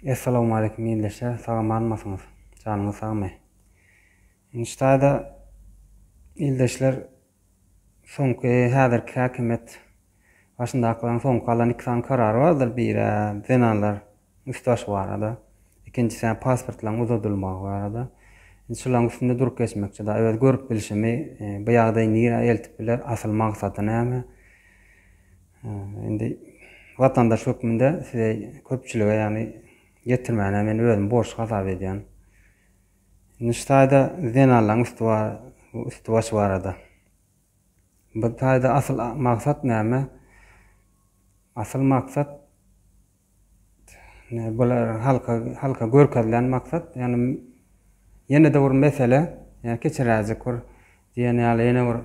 Essalawmaleýkim ildeşler sag-amanmysyňyz janyňyz sagmy indi şu taýda ildeşler soňky häzirki häkimiýet başyndakylaryň soňky alan iki sany karary bardyr birä zenanlar üstaşy barada ikinjisä pasportlaryň uzadylmagy barada indi şularyň üstünde durup geçmekçi da öz görüp bilşimi bu ýagdaý nirä eltip biler asyl maksady näme Indi watandaş hökmünde size köpçülige ýagny ýetirmäne men özüm borçly hasap edýän. Indi şu taýda zenanlaryň üsti bar, üsti başy barada. Bu taýda asyl maksat näme? Asyl maksat Bular halka halka görkezilen maksat, ýagny ýene-de bir mesele, ýa kiçiräjik bir diýen ýaly ýene bir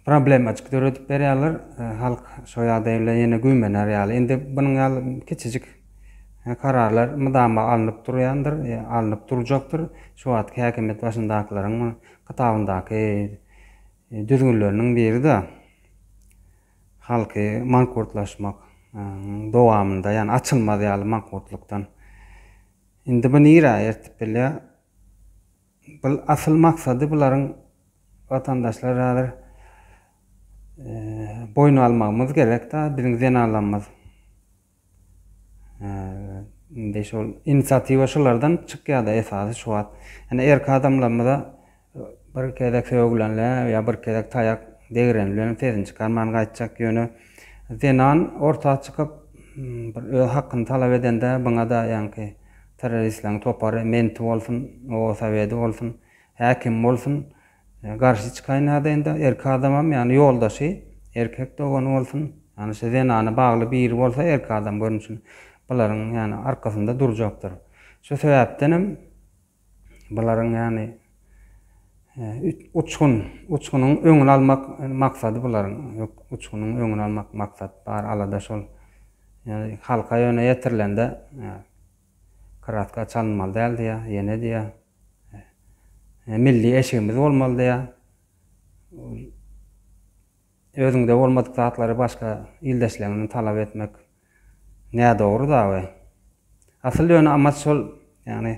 problemajyk döredip berýärler. Halk şo ýagdaý bilen ýene güýmener ýaly. Indi bunuň ýaly kiçijik kararlar mydama alnyp durýandyr, alnyp durjakdyr. Şu wagtky häkimiýet başyndakylaryň kitabyndaky düzgünleriniň biri-de. Halky mankurtlaşmak dowamynda, ýagny açylmaz ýaly mankurtlykdan. Indi bu nirä eltip bilýär? Bu asyl maksady bularyň watandaşlar häzir boýun almagymyz gerek-da, biziň zenanlarymyz. Indi şol inisiatiwa şulardan çykýar-da esasy şu wagt. Ýani erkek adamlarymyza bir gezek sögülenle ýa bir gezek taýak degren bilen sesini çykarman gaýtjak. Ýöne zenan orta çykyp bir öz hakyny talap edende buňa-da ýaňky terroristleriň topary menti bolsun, oba soweti bolsun, häkim bolsun Garşy çykaýyn indi erkek adamam ýagny ýoldaşy erkek dogany bolsun ýagny şu zenana bagly biri bolsa erkek adam görnüşinde bularyň ýagny arkasynda durjakdyr. Şu sebäpdenem bularyň ýagny uçgun uçgunyň öňüni almak maksady bularyň uçgunyň öňüni almak maksat bar alada şol ýagny halka ýöne ýetirilende kraska çalynmaly däl diýýär ýene diýýär. Milli eşigimiz bolmaly diýýär. Özüňde bolmadyk zatlary başga ildeşleriňden talap etmek nädogry dagy. Asyl ýöne amaç şol, ýagny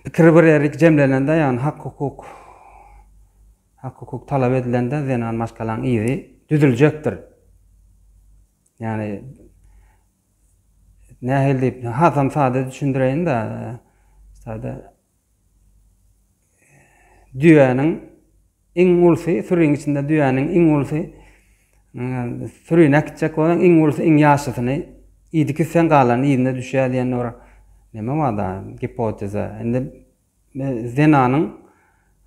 pikir bir ýerik jemlenende, ýagny hak-hukuk hak-hukuk talap edilende zenan maşgalaň yzy düzüljekdir. Ýagny Nähili diýip, hasam sada düşündireýin-de, sada düýäniň iň ulusy, süriň içinde düýäniň iň ulusy, sürini äkitjek bolsaň, iň ulusy, iň ýaşlysyny iýdik etseň, galany yzyna düşýär diýen bir neme bar-da, gipoteza. Indi Zenanyň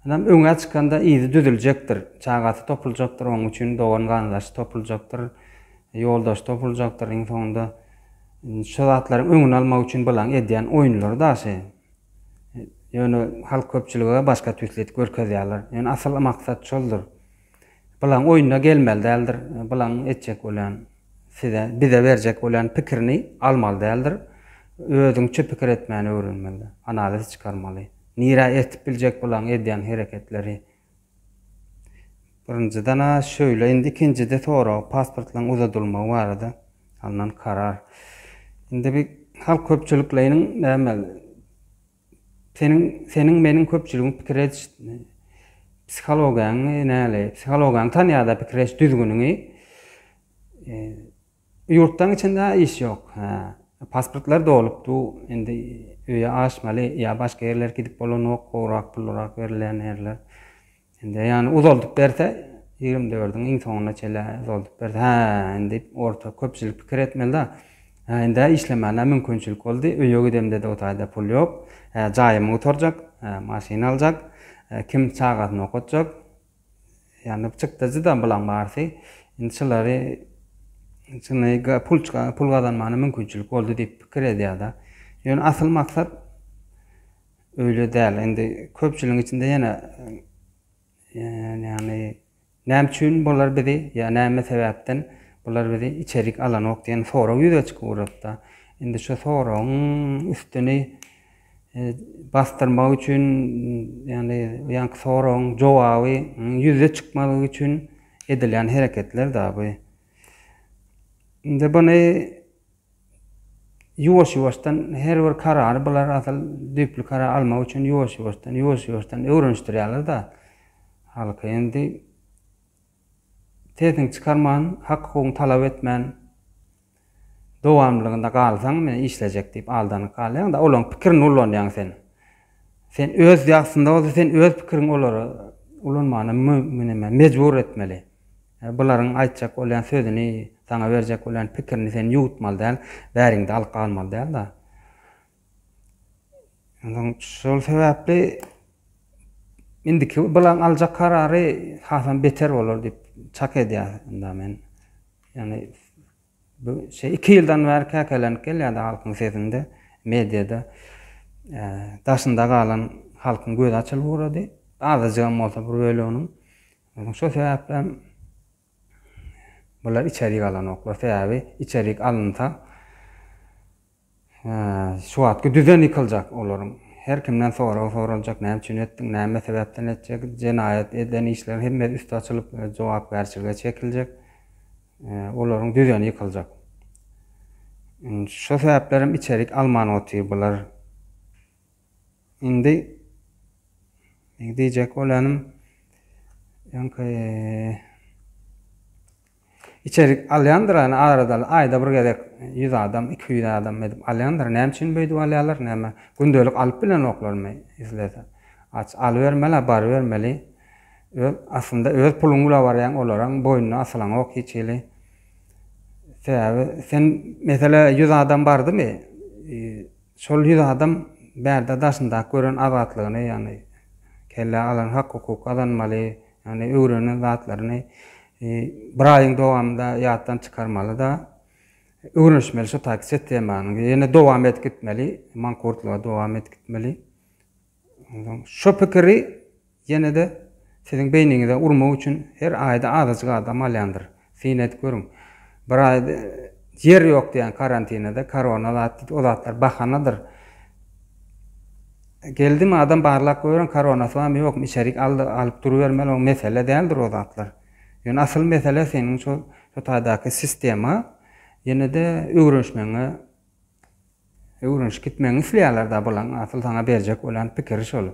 hem öňe çykanda yzy düzüljekdir. Çagasy topuljakdyr, onuň üçin dogan-garyndaşy topuljakdyr, ýoldaşy topuljakdyr. Iň soňunda şu zatlaryň öňüni almak üçin bulaň edýän oýunlary daşy. Ýöne halk köpçülige başga tüýsli edip görkezýärler. Ýöne asyl maksat şoldur. Bulaň oýnuna gelmeli däldir. Bulaň etjek bolýan size, bize berjek bolýan pikirini almaly däldir. Özüňçe pikir etmäni öwrenmeli. Analiz çykarmaly. Nirä eltip biljek bulaň edýän hereketleri. Birinjiden-ä şöyle, indi ikinjide sorag, pasportlaryň uzadylmagy barada alnan karar. Indi bir halk köpçülikleýiniň näme Seniň, seniň, meniň köpçüligiň pikir ediş psihologiýaňy näle, psihologiýaňy tanýar-da pikir ediş düzgüniňi. Ýurtlaryň içinde iş ýok. Hä, pasportlar dolup du, indi öýe aşmaly ýa başga ýerlere gidip bolanok, gowrak pullurak berilýän ýerler. Indi ýagny uzaldyp berse, 24-iň iň soňuna çenli uzaldyp berse, hä, indi orta köpçülik pikir etmeli-de. Hä, indi işlemäne mümkinçilik boldy. Öýe gidemde-de o taýda pul ýok. Hä, jaýymy gutarjak, hä, maşyn aljak, kim çagasyny okatjak. Ýagny çykdajy-da bulaň barysy. Indi şulary şuny pul pul gazanmana mümkinçilik boldy diýip pikir edýär-de. Ýöne asyl maksat Öýle däl. Indi köpçüligiň içinde ýene ýagny näme üçin bular bizi ýa näme sebäpden bular bizi içerik alanok diýen sorag ýüze çykyp ugrapda. Indi şu soragyň üstüni basdyrmak üçin ýagny ýaňky soragyň jogaby ýüze çykmazlygy üçin edilýän hereketler da bu. Indi buny. ýuwaş-ýuwaşdan her bir karary bular asyl düýpli karar almak üçin ýuwaş-ýuwaşdan, ýuwaş-ýuwaşdan öwrenişdirýärler-de halky. Indi sesiňi çykarman, hak-hukugyňy talap etmän dowamlylygynda galsaň, men işlejek diýip aldanyp galýaň-da, olaryň pikirini ulanýaň sen. Sen öz aslynda bolsa sen öz pikiriňi olara ulanmana mejbur etmeli. Bularyň aýtjak bolýan sözüni, saňa berjek bolýan pikirini sen ýuwutmaly däl, bäriňde alyp galmaly däl-de. Onsoň şol sebäpli indiki bularyň aljak karary hasam beter bolar diýip çak edýän ynda men. Ýagny bu şey 2 ýyldan bäri käkelenip gelýärdi halkyň sesinde, mediada. Daşynda galan halkyň gözi açylyp ugrady. Azajygam bolsa bir böleginiň. Şo sebäplem bular içerik alanoklar. Sebäbi içerik alynsa şu wagtky düzen ýykyljak olaryň. Her kimden sorag soraljak, näme üçin etdiň, näme sebäpden etjek, jenaýat eden işleriň hemmesi üsti açylyp jogapkärçilige çekiljek. Olaryň düzeni ýykyljak. Şo sebäplerem içerik alman otyr bular. Indi meň diýjek bolýanym ýaňky içerik alýandyr ýani arada aýda bir gezek 100 adam, 200 adam edip alýandyr. Näme üçin beýdip alýarlar? Näme gündelik alyp bilenoklarmy islese? Aç alybermeli, barybermeli. Öz aslynda öz puluň bilen barýaň, olaryň boýnuna asylaňok hiç hili. Sebäbi sen mesele 100 adam bardymy? Şol ýüz adam bärde daşyndaky gören azatlygyny, ýagny kellä alan hak-hukuk gazanmaly, ýagny öwrenen zatlaryny bir aýyň dowamynda ýatdan çykarmaly-da, öwrenişmeli şo taýky sistemanyň. Ýene dowam edip gitmeli, mankurtlyga dowam edip gitmeli. Onsoň şo pikiri Ýene-de siziň beýniňize urmak üçin her aýda azajyk adam alýandyr. Syn edip görüň. Bir aýda ýer ýok diýýän karantinada, korona zat diýip o zatlar bahanadyr. Geldimi adam barlap görüň koronasy barmy ýokmy içerik aldy alyp durubermeli o mesele däldir o zatlar. Ýöne asyl mesele seniň şo şo taýdaky sistema ýene-de öwrenişmegiňe Öwrenişip gitmegiňi isleýärler-dä bulaň asyl saňa berjek bolýan pikiri şol.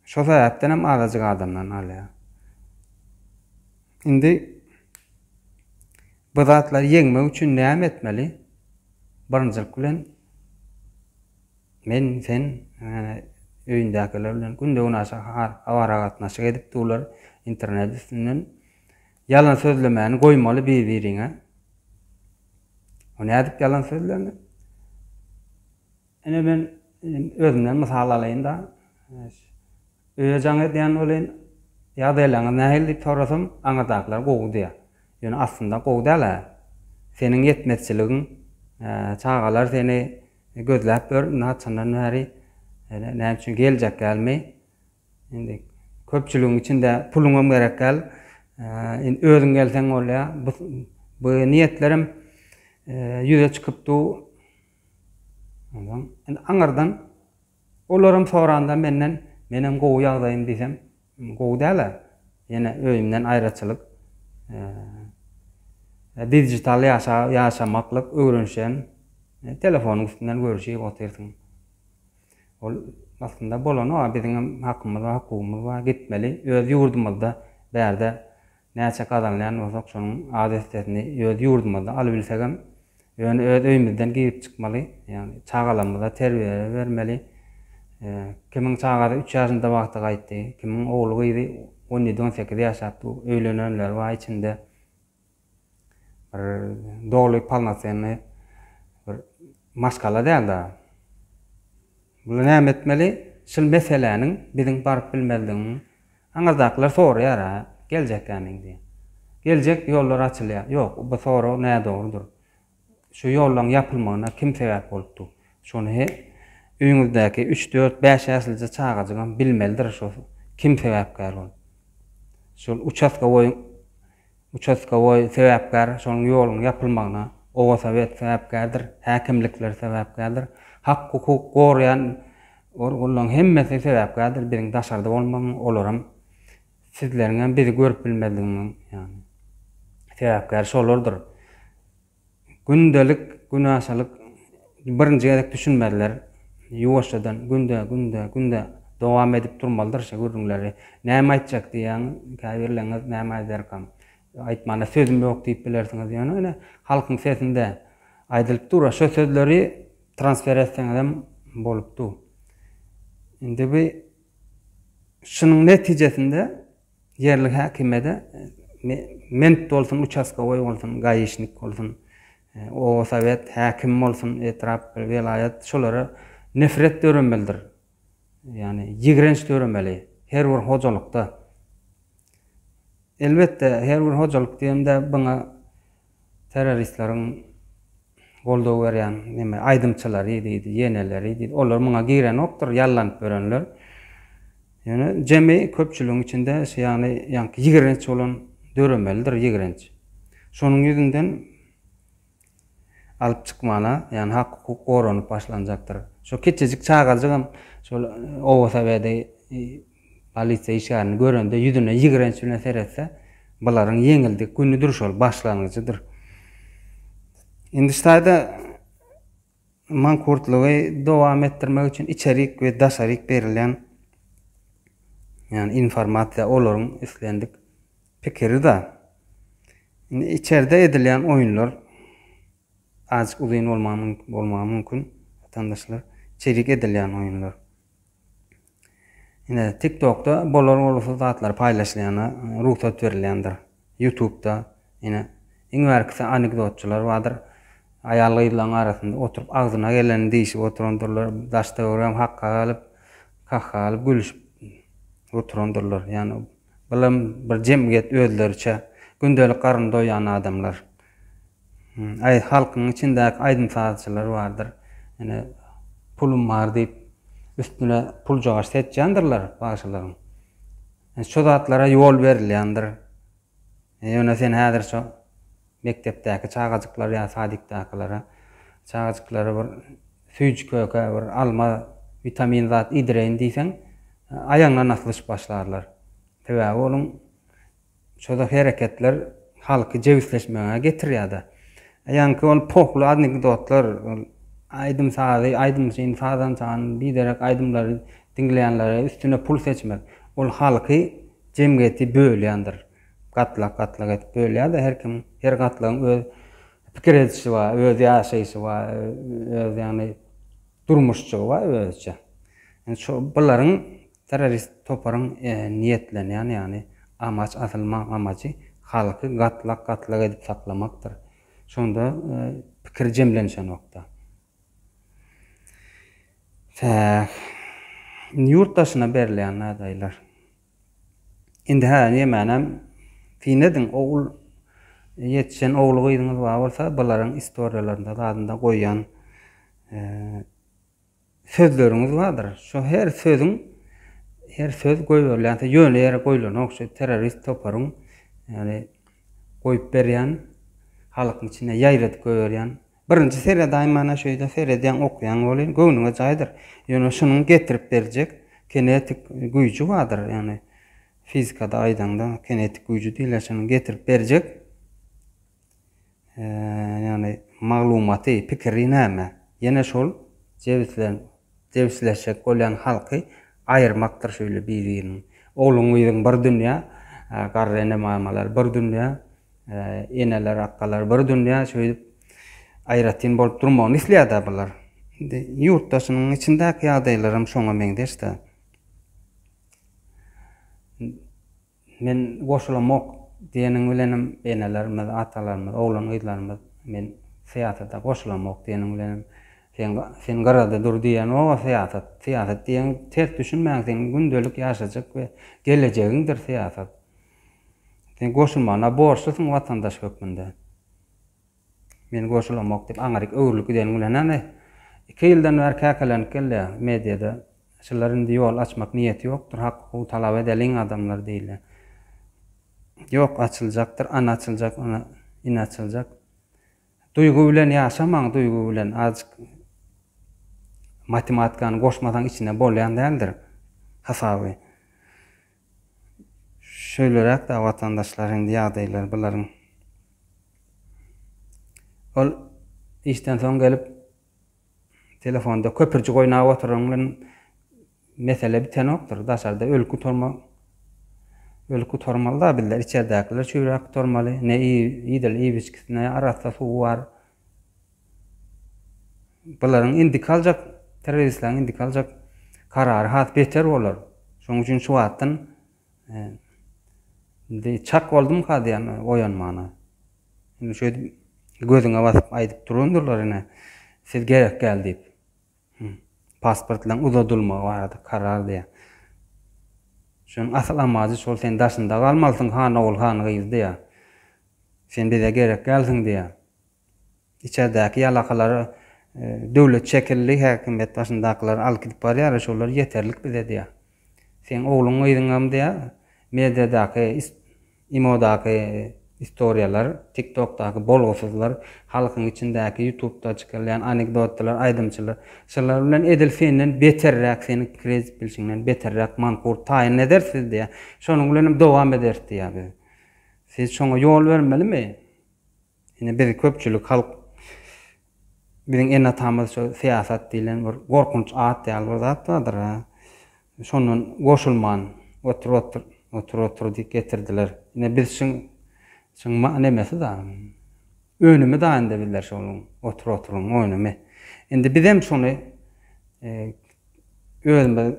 Şo sebäpdenem azajyk adamdan alýar. Indi bu zatlary ýeňmek üçin näme etmeli? Birinjilik bilen men, sen öýündäkiler bilen günde-günaşa habar-aragatnaşyk edip durlar internet üstünden. Ýalan sözlemäni goýmaly bir-biriňe. O nädip ýalan sözlendi? Ine men özümden mysal alaýyn-da. Öýe jaň edýän welin, ýagdaýlaryňyz nähili diýip sorasam, aňyrdakylar gowy diýýär. Ýöne aslynda gowy däl-ä. Seniň ýetmezçiligiň, çagalar seni gözläp ýör, indi haçandan bäri, näme üçin geljek dälmi? Indi köpçüligiň içinde puluňam gerek däl. Indi özüň gelseň bolýar. Bu bu niýetlerim ýüze çykyp dur. Ondan indi aňyrdan olaram soranda menden menem gowy ýagdaýym diýsem, gowy däl-ä. Ýene öýümden aýraçylyk. Digital ýaşa ýaşamaklyk öwrenişen. Telefonyň üstünden görüşip otyrsyň. Ol aslynda bolanok, biziňem hakymyz bar, hukugymyz bar, gitmeli. Öz ýurdumyzda bärde näçe gazanylýan bolsak, şonuň az essesini öz ýurdumyzda alybilsegem, ýöne öz öýümizden girip çykmaly, ýagny çagalarymyza terbiýe bermeli. Kimiň çagasy üç ýaşynda wagty gaýtdy, kimiň ogly-gyzy on ýedi-on sekiz ýaşap dur, öýlenenleri bar içinde. Bir doly polnosennyý bir maşgala däl-de. Bular näme etmeli? Şul meseläniň biziň baryp bilmezliginiň aňyrdakylar soraýar-a, geljekkämiň diýip. Geljek ýollar açylýar. Ýok, bu sorag nädogrudyr. Şu ýollaryň ýapylmagyna kim sebäp bolupdy? Şony he öýüňizdäki üç, dört, bäş ýaşlyja çagajygam bilmelidir şo kim sebäpkär bolup. Şol uçastkowoýyň Uçastkowoý sebäpkär şonuň ýoluň ýapylmagyna, obasowet sebäpkärdir, häkimlikler sebäpkärdir, hak-hukuk goraýan organlaryň hemmesi sebäpkärdir biziň daşarda bolmagyň, olaram sizleriňem bizi görüp bilmezligiňiň ýagny sebäpkäri şolardyr. Gündelik günaşalyk. Birinji gezek düşünmezler. Ýuwaşjadan günde, günde, günde dowam edip durmalydyr şu gürrüňleri. Näme aýtjak diýýäň, käbirleriňiz näme aýdarkam. Aýtmana sözüm ýok diýip bilersiňiz. Ýöne ine halkyň sesinde aýdylyp dur. Şo sözleri transfer etseňizem bolup dur. Indi bu şunuň netijesinde Ýerli häkime-de ment bolsun, uçastkowoý bolsun, gaişnik bolsun, oba sowet, häkim bolsun, etrap, welaýat şolara nefret döremelidir. Ýagny ýigrenç döremeli her bir hojalykda. Elbetde, her bir hojalyk diýemde buňa Terroristleriň goldaw berýän neme aýdymçylary diýdi, ýeneleri diýdi. Olar muňa girenokdyr, ýallanyp ýörenler. Ýöne jemi köpçüligiň içinde şu ýagny ýaňky ýigrenç bolan döremelidir ýigrenç. Şonuň ýüzünden alyp çykmana, ýagny hak-hukuk goranyp başlanjakdyr. Şo kiçijik çagajygam şol oba sowedi Polisiýa işgärini görende ýüzüne ýigrenç bilen seretse, bularyň ýeňildik günüdir şol, başlangyjydyr. Indi şu taýda mankurtlygy dowam etdirmek üçin içerik we daşaryk berilýän ýagny informasiýa olaryň islendik pikiri-da. Indi içerde edilýän oýunlar azajyk uzyn bolmagy mümkin, watandaşlar. Içerik edilýän oýunlar. Ine, TikTokda bolar-bolgusyz zatlar paýlaşylýana rugsat berilýändir. Ýutubda, ine, iň bärkisi anekdotçylar bardyr. Aýal-gyzlaryň arasynda oturyp agzyna gelenini diýşip oturandyrlar. Daş-töweregem hakga galyp, kahga galyp gülüşip oturandyrlar. Ýagny bulam bir jemgyýet özleriçe gündelik garny doýýan adamlar. Aý halkyň içindäki aýdym-sazçylar bardyr. Ine, pulum bar diýip, üstüne puljagaş seçýändirler bagşylaryň. Şo zatlara ýol berilýändir. Ýöne sen häzir şo mekdepdäki çagajyklar ýa sadikdäkilere çagajyklara bir süýji-köke, bir alma, witamin zat iýdireýin diýseň, aýagyňdan aslyşyp başlarlar. Sebäbi onuň Şo-da hereketler halky jebisleşmäge getirýär-de. Ýaňky ol pohly anekdotlar, ol aýdym-sazy, aýdymçyny, sazançany, biderek aýdymlary diňleýänlere üstüne pul seçmek, ol halky, jemgyýeti bölýändir. Gatlak-gatlak edip bölýär-de, her kim, her gatlagyň öz pikir edişi bar, öz ýaşaýşy bar, öz ýagny durmuşjygy bar özüçe. Indi şo bularyň Terrorist toparyň niýetlenýän ýagny amaç asyl amajy halky gatlak gatlak edip saklamakdyr. Şonda pikir jemlenişenokda. Täk. Indi ýurt daşyna berilýän ýagdaýlar. Indi hä nemänem syn ediň ogul ýetişen ogly gyzyňyz bar bolsa bularyň istoriýalarynda zadynda goýýan Sözleriňiz bardyr. Şo her sözüň her söz goýberilýän söz ýöne ýere goýlanok. Şu terrorist toparyň ýagny goýup berýän halkyň içinde ýaýradyp goýberýän. Birinji seredaýmana şeýle seredýäň okýaň welin göwnüňe jaýdyr. Ýöne şunuň getirip berjek kinetik güýji bardyr. Ýagny fizikada aýdaňda kinetik güýji diýilýär şunuň getirip berjek Ýagny maglumaty, pikiri näme? Ýene şol jebislen, jebisleşjek bolýan halky aýyrmakdyr şeýle bir-biriniň. Ogluň-gyzyň bir dünýä, garry ene-mamalar bir dünýä, eneler, akgalar bir dünýä şeýdip aýratyn bolup durmagyny isleýär-dä bular. Indi ýurtdaşynyň içindäki ýagdaýlaram şoňa meňzeş-dä. Men goşulamok diýeniň bilenem enelerimiz, atalarymyz, oglan-gyzlarymyz men syýasata goşulamok diýeniň bilenem sen sen gyrada dur diýenok-a syýasat. Syýasat diýen ters düşünmäň seniň gündelik ýaşajak we gelejegiňdir syýasat. Sen goşulmagyna borçlusyň watandaş hökmünde. Men goşulamok diýip aňryk öwrülip gideniň bilen hany iki ýyldan bäri käkelenip gelýär mediada. Şular indi ýol açmak niýeti ýokdur hak hukugy talap edeliň adamlar diýilýär. Ýok açyljakdyr ana açyljak ana ine açyljak. Duýgy bilen ýaşamaň duýgy bilen azjyk matematikany goşmasaň içine bolýan däldir hasaby. Şöýleräk-dä watandaşlar indi ýagdaýlar bularyň. Ol işden soň gelip. Telefonda köpürjik oýnap oturan bilen mesele bitenokdyr. Daşarda ölüp gutarma ölüp gutarmaly da bizler içerdäkiler çüýräp gutarmaly. Ne iýdil iýip-içgisi ne arassa suwy bar. Bularyň indiki aljak terroristleriň indiki aljak karary has beter bolar. Şonuň üçin şu wagtdan indi çak boldumyka diýen oýanmana. Indi şeýdip gözüňe basyp aýdyp durandyrlar ine siz gerek däl diýip. Pasportlaryň uzadylmagy barada karar diýýär. Şonuň asyl amajy şol sen daşynda galmalysyň han ogul han gyz diýýär. Sen bize gerek dälsiň diýýär. Içerdäki ýalakalary döwlet şekilli häkimiýet başyndakylary alyp gidip barýar şolar ýeterlik bize diýýär. Seň ogluň gyzyňam diýýär mediadaky Imodaky istoriýalar, TikTokdaky bolgusyzlar, halkyň içindäki ýutubda çykarylýan anekdotlar, aýdymçylar, şular bilen edil senden beterräk, seniň pikir edip bilşiňden beterräk mankurt taýyn ederis sizi diýýär. Şonuň bilenem dowam ederis diýýär biz. Siz şoňa ýol bermelimi? Ine biz köpçülik halk biziň ene-atamyz şo syýasat diýlen bir gorkunç at ýaly bir zat bardyr ha. Şondan goşulman otur otur otur otur diýip getirdiler. Ine biz şuň şuň nemesi da önümi da indi bizler şonuň otur oturyň önümi. Indi bizem şony özümiz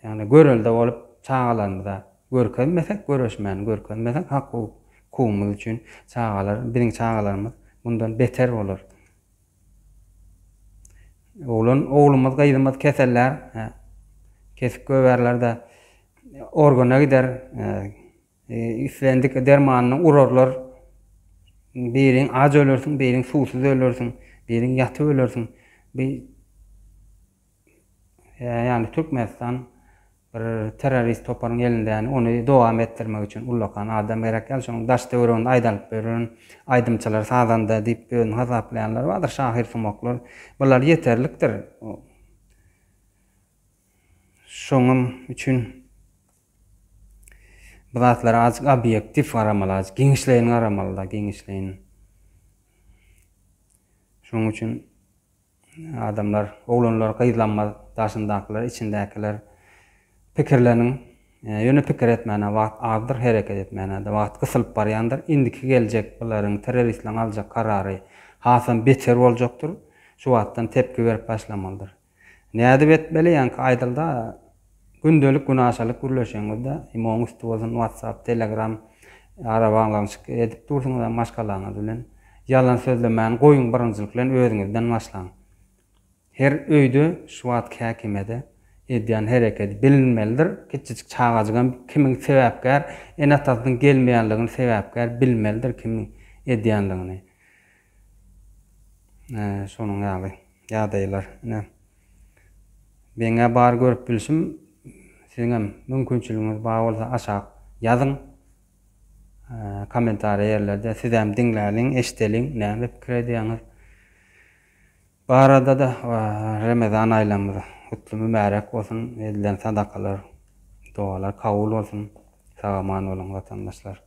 Ýagny görelde bolup çagalarymyza görkezmesek, göreşmäni görkezmesek hak-hukugymyz üçin çagalar, biziň çagalarymyz mundan beter bolar. Oglan, oglumyz, gyzymyz kesellär, kesip goýbärler-de, organa gider, islendik dermanyny urarlar. Biriň aç ölersiň, biriň suwsuz ölersiň, biriň ýatyp ölersiň. Bi Ýagny Türkmenistan bir terrorist toparyň elinde ýagny ony dowam etdirmek üçin ullakan adam gerek ýaly şonuň daş töwereginde aýdalyp ýören aýdymçylar sazanda diýip özüni hasaplaýanlar bardyr şahyr sumaklar bular ýeterlikdir şoňam üçin bu zatlara azjyk obýektiw garamaly azjyk giňişleýin garamalyda giňişleýin şonuň üçin Adamlar, oglanlar, gyzlammaz, daşyndakylar, içindäkiler pikirleniň. Ýöne pikir etmäne wagt azdyr, hereket etmäne-de wagt gysylyp barýandyr. Indiki geljek bularyň, terroristleriň aljak karary hasam beter boljakdyr. Şu wagtdan tepgi berip başlamalydyr. Nädip etmeli, ýaňky aýdylda, gündelik günaşalyk gürleşeňizde, imoň üsti bolsun, whatsapp, telegram arabaglanyşyk edip dursuňyz maşgalaňyz bilen. Ýalan sözlemäni goýuň birinjilik bilen özüňizden başlaň. Her öýde şu wagtky häkimede edýän herekedi bilinmelidir. Kiçijik çagajygam kimiň sebäpkär ene-atasynyň gelmeýänligini sebäpkär bilmelidir kimiň edýänligini. Şonuň ýaly ýagdaýlar ine. Meňä bar görüp bilşim siziňem mümkinçiligiňiz bar bolsa aşak ýazyň. Kommentariýa ýerlerde sizem diňläliň, eşideliň näme pikir edýäňiz. Bu arada-da Remezan aýlamyz gutly mübärek bolsun, edilen sadakalar, dogalar kabul bolsun. Sag-aman boluň watandaşlar.